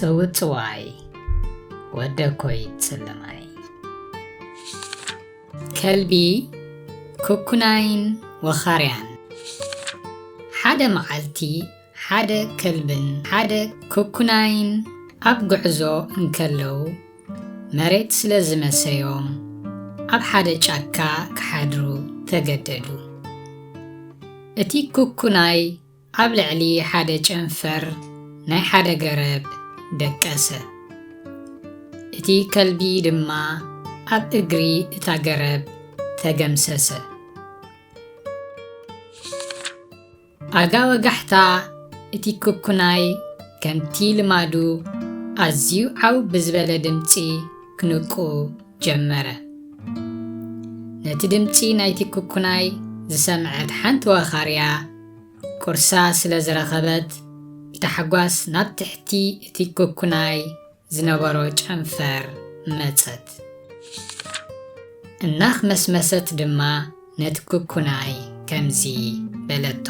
ጽውጽዋይ ወደኮይ ጽልማይ። ከልቢ፣ ኩኩናይን ወኻርያን። ሓደ መዓልቲ ሓደ ከልብን ሓደ ኩኩናይን ኣብ ጉዕዞ እንከለዉ፣ መሬት ስለ ዝመሰዮም ኣብ ሓደ ጫካ ክሓድሩ ተገደዱ። እቲ ኩኩናይ ኣብ ልዕሊ ሓደ ጨንፈር ናይ ሓደ ገረብ ደቀሰ። እቲ ከልቢ ድማ ኣብ እግሪ እታ ገረብ ተገምሰሰ። ኣጋ ወጋሕታ፣ እቲ ኩኩናይ ከምቲ ልማዱ ኣዝዩ ዓው ብዝበለ ድምጺ ክንቁ ጀመረ። ነቲ ድምጺ ናይቲ ኩኩናይ ዝሰምዐት ሓንቲ ወኻርያ፣ ቁርሳ ስለ ዝረኸበት፣ ብታሕጓስ ናብ ትሕቲ እቲ ኩኩናይ ዝነበሮ ጨንፈር መጸት። እናኽመስመሰት ድማ ነቲ ኩኩናይ ከምዚ በለቶ፣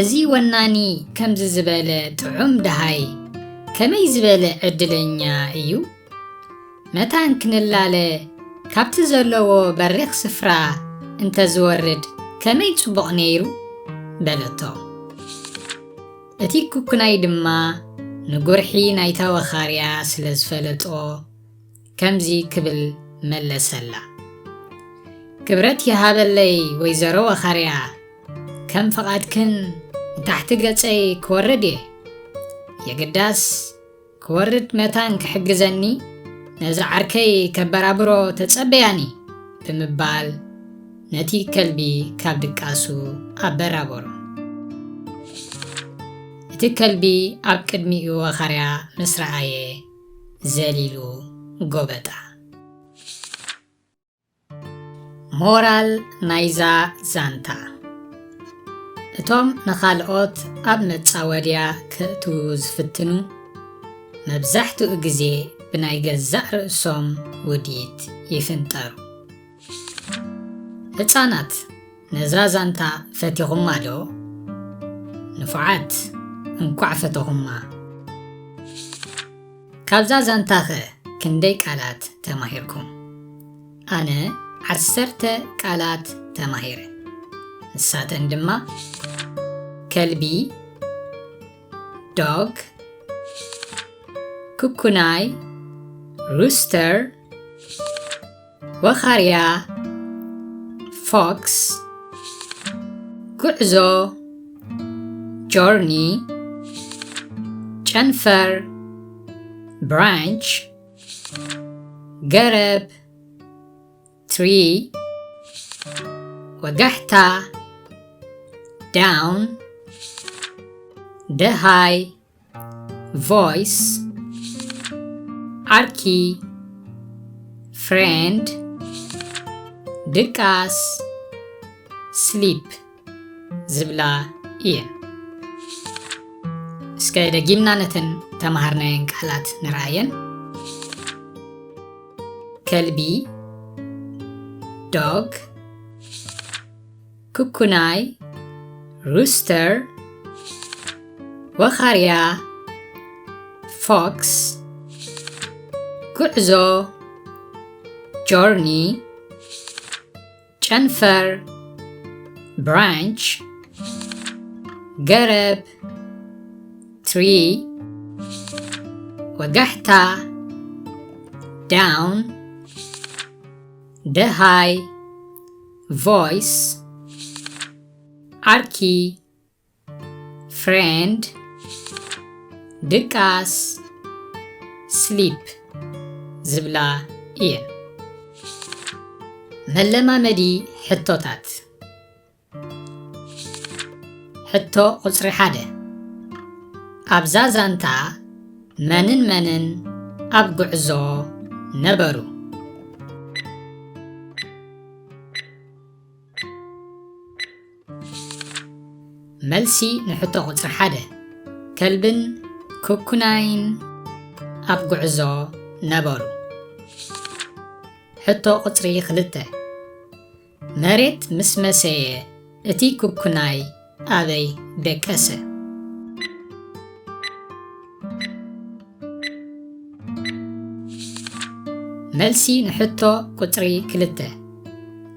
"እዚ ወናኒ ከምዚ ዝበለ ጥዑም ደሃይ ከመይ ዝበለ ዕድለኛ እዩ! መታን ክንላለ ካብቲ ዘለዎ በሪኽ ስፍራ እንተ ዝወርድ ከመይ ጽቡቕ ነይሩ!" በለቶ። እቲ ኩኩናይ ድማ ንጉርሒ ናይታ ወኻርያ ስለ ዝፈለጦ፣ ከምዚ ክብል መለሰላ፣ "ክብረት ይሃበለይ ወይዘሮ ወኻርያ፣ ከም ፍቓድክን ንታሕቲ ገጸይ ክወርድ እየ። የግዳስ ክወርድ መታን ክሕግዘኒ ነዚ ዓርከይ ከበራብሮ ተጸበያኒ" ብምባል ነቲ ከልቢ ካብ ድቃሱ ኣበራበሮ። እቲ ከልቢ ኣብ ቅድሚኡ ወኻርያ ምስ ረኣየ ዘሊሉ ጎበጣ። ሞራል ናይዛ ዛንታ፣ እቶም ንኻልኦት ኣብ መጻወድያ ከእትዉ ዝፍትኑ፣ መብዛሕትኡ ግዜ ብናይ ገዛእ ርእሶም ውዲት ይፍንጠሩ። ህጻናት፣ ነዛ ዛንታ ፈቲኹማ ዶ? ንፉዓት፣ እንቋዕ ፈተኹማ። ካብዛ ዛንታኸ ክንደይ ቃላት ተማሂርኩም? ኣነ ዓሰርተ ቃላት ተማሂረ። ንሳተን ድማ ከልቢ፣ dog፣ ኩኩናይ፣ rooster፣ ወኻርያ፣ fox፣ ጉዕዞ፣ journey፣ ጨንፈር፣ branch፣ ገረብ፣ tree፣ ወጋሕታ፣ down፣ ደሃይ፣ voice፣ ዓርኪ፣ friend፣ ድቃስ፣ sleep ዝብላ እየን። እስከ ደጊምና ነተን ተማሃርናየን ቃላት ንርኣየን። ከልቢ፣ dog፣ ኩኩናይ፣ rooster፣ ወኻርያ፣ fox፣ ጉዕዞ፣ journey፣ ጨንፈር፣ branch፣ ገረብ፣ tree፣ ወጋሕታ፣ down፣ ደሃይ፣ voice፣ ዓርኪ፣ friend፣ ድቃስ፣ sleep ዝብላ እየን። መለማመዲ ሕቶታት። ሕቶ ቁጽሪ ሓደ፣ ኣብዛ ዛንታ መንን መንን ኣብ ጉዕዞ ነበሩ? መልሲ ንሕቶ ቁጽሪ ሓደ፣ ከልብን ኩኩናይን ኣብ ጉዕዞ ነበሩ። ሕቶ ቁጽሪ ክልተ፣ መሬት ምስ መሰየ እቲ ኩኩናይ ኣበይ ደቀሰ? መልሲ ንሕቶ ቁጽሪ ክልተ፣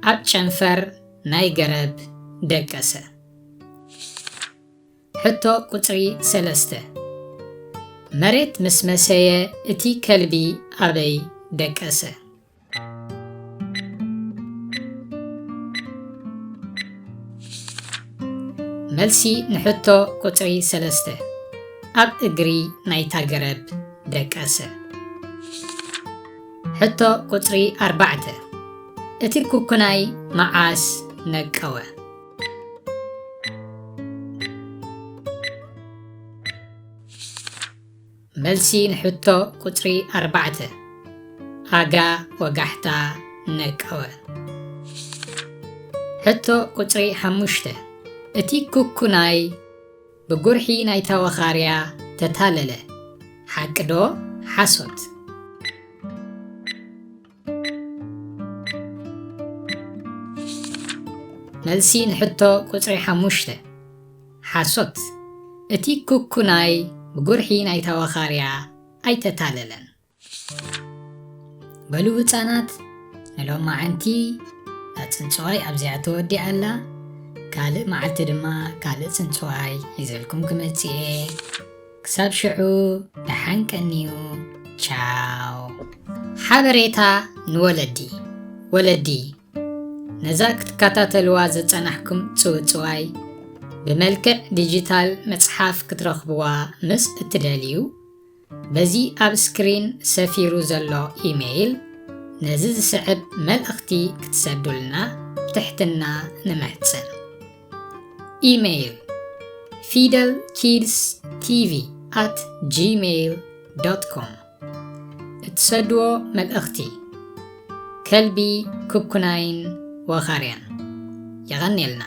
ኣብ ጨንፈር ናይ ገረብ ደቀሰ። ሕቶ ቁጽሪ ሰለስተ፣ መሬት ምስ መሰየ እቲ ከልቢ ኣበይ ደቀሰ? መልሲ ንሕቶ ቁጽሪ ሰለስተ፣ ኣብ እግሪ ናይታ ገረብ ደቀሰ። ሕቶ ቁጽሪ ኣርባዕተ፣ እቲ ኩኩናይ መዓስ ነቀወ? መልሲ ንሕቶ ቁጽሪ ኣርባዕተ፣ ኣጋ ወጋሕታ ነቀወ። ሕቶ ቁጽሪ ሓሙሽተ፣ እቲ ኩኩናይ ብጉርሒ ናይታ ወኻርያ ተታለለ። ሓቂ ዶ ሓሶት? መልሲ ንሕቶ ቁጽሪ ሓሙሽተ፣ ሓሶት። እቲ ኩኩናይ ብጉርሒ ናይታ ወኻርያ ኣይተታለለን። በሉ ህጻናት፣ ንሎማዓንቲ እታ ጽንጽዋይ ኣብዚኣ ተወዲኣ ኣላ። ካልእ መዓልቲ ድማ ካልእ ጽንጽዋይ ሒዘልኩም ክመጽእ እየ። ክሳብ ሽዑ ደሓን ቀንዩ። ቻው። ሓበሬታ ንወለዲ። ወለዲ፣ ነዛ ክትከታተልዋ ዝጸናሕኩም ጽውጽዋይ ብመልክዕ ዲጂታል መጽሓፍ ክትረኽብዋ ምስ እትደልዩ፣ በዚ ኣብ ስክሪን ሰፊሩ ዘሎ ኢሜይል ነዚ ዝስዕብ መልእኽቲ ክትሰዱልና ብትሕትና ንምሕጽን። ኢሜይል፣ ፊደል ኪድስ ቲቪ ኣት ጂሜይል ዶት ኮም። እትሰድዎ መልእኽቲ፣ ከልቢ፣ ኩኩናይን ወኻርያን። የቐንየልና።